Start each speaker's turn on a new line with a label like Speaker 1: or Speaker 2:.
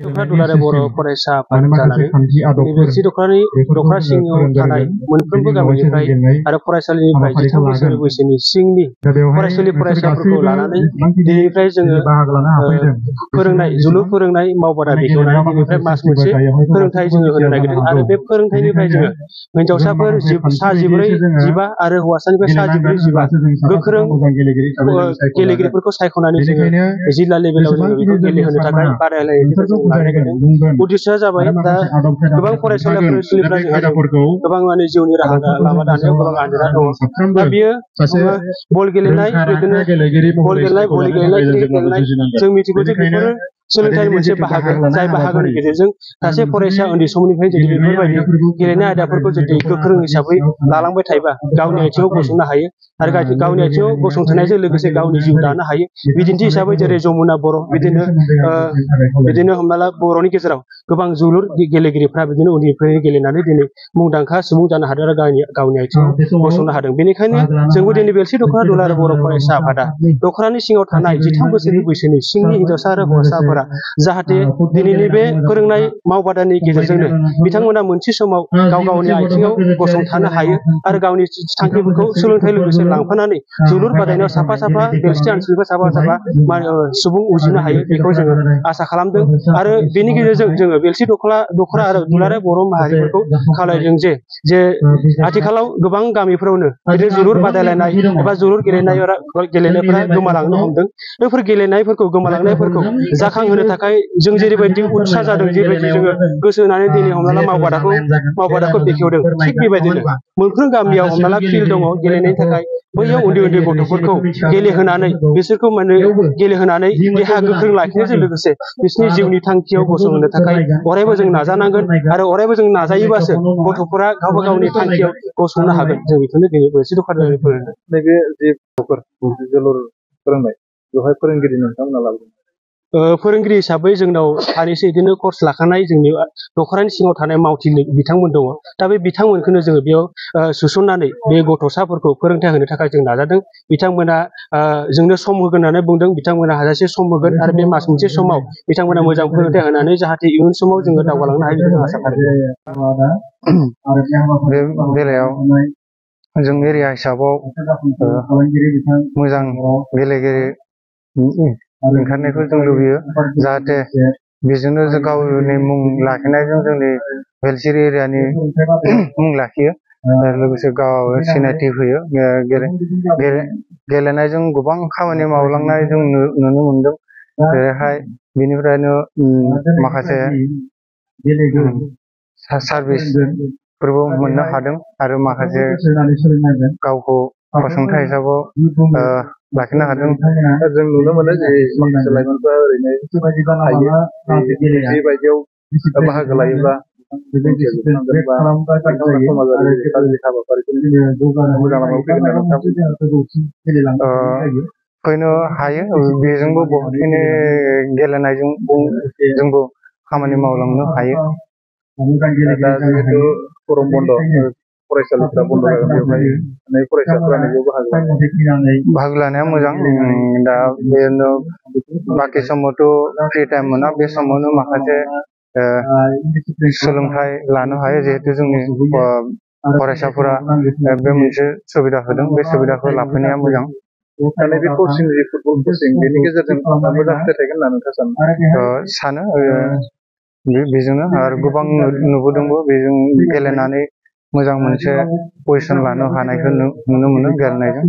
Speaker 1: दख'रा दुलाराय बर' फरायसा आफाद जानानै बेलसि दख'रा सिङाव थानाय मोनफ्रोमबो गामिनिफ्राय आरो फरायसालिनिफ्राय 13 बोसोर बैसोनि सिंनि फरायसाफोरखौ लानानै दिनैनिफ्राय जोङो फोरोंनाय जोलुर फोरोंनाय मावबादा बेखेवनानै दिनैनिफ्राय मास मोनसे फोरोंथाय जोङो होनो नागिरदों आरो बे फोरोंथायनिफ्राय जोङो हिनजावसाफोर 14-15 आरो हौवासानिफ्राय 14-15 गोख्रों गेलेगिरिफोरखौ सायख'नानै जोङो जिल्ला लेभेलाव जोङो बेखौ गेलेहोनो थाखाय बादायलायनायखौ उद्देश्यआ जाबाय दा गोबां फरायसालिफोरा गोबां माने जिउनि राहा लामा दानायाव गोबां आनजाद दङ। दा बियो बल गेलेनाय भलि गेलेनाय जों मिथिगौ जे बेफोरो सोलोंथाइनि मोनसे बाहागो जाय बाहागोनि गेजेरजों सासे फरायसा उन्दै समनिफ्राय जुदि बेफोरबायदि गेलेनाय आयदाफोरखौ जुदि गोख्रों हिसाबै लालांबाय थायोबा गावनि आथिङाव गसंनो हायो आरो गावनि आथिङाव गसंथानायजों लोगोसे गावनि जिउ दानो हायो। बिदिन्थि हिसाबै जेरै जमुना बर' बिदिनो हमना ला बर'नि गेजेराव गोबां जोलुर गेलेगिरिफ्रा बिदिनो उन्दैनिफ्रायनो गेलेनानै दिनै मुंदांखा सुबुं जानो हादों आरो गावनि आथिङाव गसंनो हादों। बेनिखायनो जोंबो दिनै बेलसि दख'रा दुलाराय बर' फरायसा आफादा दख'रानि सिङाव थानाय 13 बोसोरनि बैसोनि सिंनि हिनजावसा आरो हौवासाफोरा जाहाथे दिनैनि बे फोरोंनाय मावबादानि गेजेरजोंनो बिथांमोना मोनसे समाव गावनि आथिङाव गसंथानो हायो आरो गावनि थांखिफोरखौ सोलोंथाइ लोगोसे लांफानानै जोलुर बादायनायाव साफा बेलसि ओनसोलनिफ्राय साफा सुबुं उजिनो हायो बेखौ जोङो आसा खालामदों आरो बेनि गेजेरजों जोङो बेलसि दख'रा आरो दुलाराय बर' माहारिफोरखौ खावलायदों जे आथिखालाव गोबां गामिफोरावनो बिदिनो जोलुर बादायलायनाय एबा जोलुर गेलेनायफोरा गोमालांनो हमदों। बैफोर गेलेनायफोरखौ गोमालांनायफोरखौ जाखांहोनो थाखाय जों जेरैबायदि उत्साह जादों जेरैबायदि जोङो गोसो होनानै दिनै हमना ला मावबादाखौ बेखेवदों थिग बेबायदिनो मोनफ्रोम गामियाव हमना ला फिल्ड दङ गेलेनायनि थाखाय बैयाव उन्दै गथ'फोरखौ गेलेहोनानै बिसोरखौ माने गेलेहोनानै देहा गोख्रों लाखिनायजों लोगोसे बिसोरनि जिउनि थांखियाव गसंहोनो थाखाय अरायबो जों नाजानांगोन आरो अरायबो जों नाजायोबासो गथ'फोरा गावनि थांखियाव गसंनो हागोन। जों बेखौनो दिनै बेलसि दख'रा फोरोंदों।
Speaker 2: नैबे जे जोलुर फोरोंनाय बेवहाय फोरोंगिरि नोंथांमोना लाबोदों
Speaker 1: फोरोंगिरि हिसाबै जोंनाव सानैसो बिदिनो कर्स लाखानाय जोंनि दख'रानि सिङाव थानाय मावथि बिथांमोन दङ। दा बे बिथांमोनखौनो जोङो बेयाव सोसननानै बे गथ'साफोरखौ फोरोंथाय होनो थाखाय जों नाजादों। बिथांमोना जोंनो सम होगोन होननानै बुंदों। बिथांमोना हाजासे सम होगोन आरो बे मास मोनसे समाव बिथांमोना मोजां फोरोंथाय होनानै जाहाथे इयुन समाव जोङो दावगालांनो हायो बेखौ आसा खालामदों।
Speaker 3: बे बेलायाव जों एरिया हिसाबाव मोजां गेलेगिरि ओंखारनायखौ जों लुबैयो जाहाथे बेजोंनो जों गावनि मुं लाखिनायजों जोंनि बेलसि एरियानि मुं लाखियो लोगोसे गाव सिनायथि होयो। गेलेनायजों गोबां खामानि मावलांनाय जों नुनो मोनदों। जेरैहाय बेनिफ्रायनो माखासे सार्भिसफोरबो मोननो हादों आरो माखासे गावखौ फसंथान हिसाबाव लाखिनो हादों।
Speaker 2: जों नुनो मोनो जे माखासे लाइमोनफ्रा ओरैनो थायो बेबायदियाव बाहागो लायोब्ला
Speaker 3: फैनो हायो। बेजोंबो बहुतखिनि गेलेनायजों जोंबो खामानि मावलांनो हायो।
Speaker 2: दा जिहेतु गरम बन्द फरायसालिफ्रा बन्द जागोन बेवहाय फरायसाफ्रा
Speaker 3: बाहागो लानाया मोजां। दा बेनो बाखि समावथ' फ्रि टाइम मोना बे समावनो माखासे सोलोंथाइ लानो हायो जिहेतु जोंनि फरायसाफोरा बे मोनसे सुबिदा होदों। बे सुबिदाखौ लाफैनाया मोजां।
Speaker 2: बे कचिं जे फुटबल कचिं बेनि गेजेरजों मोजां फिथाइ थायगोन होनना नोंथाङा
Speaker 3: सानो बेजोंनो आरो गोबां नुबोदोंबो बेजों गेलेनानै मोजां मोनसे पजिसन लानो हानायखौ नुनो मोनो गेलेनायजों।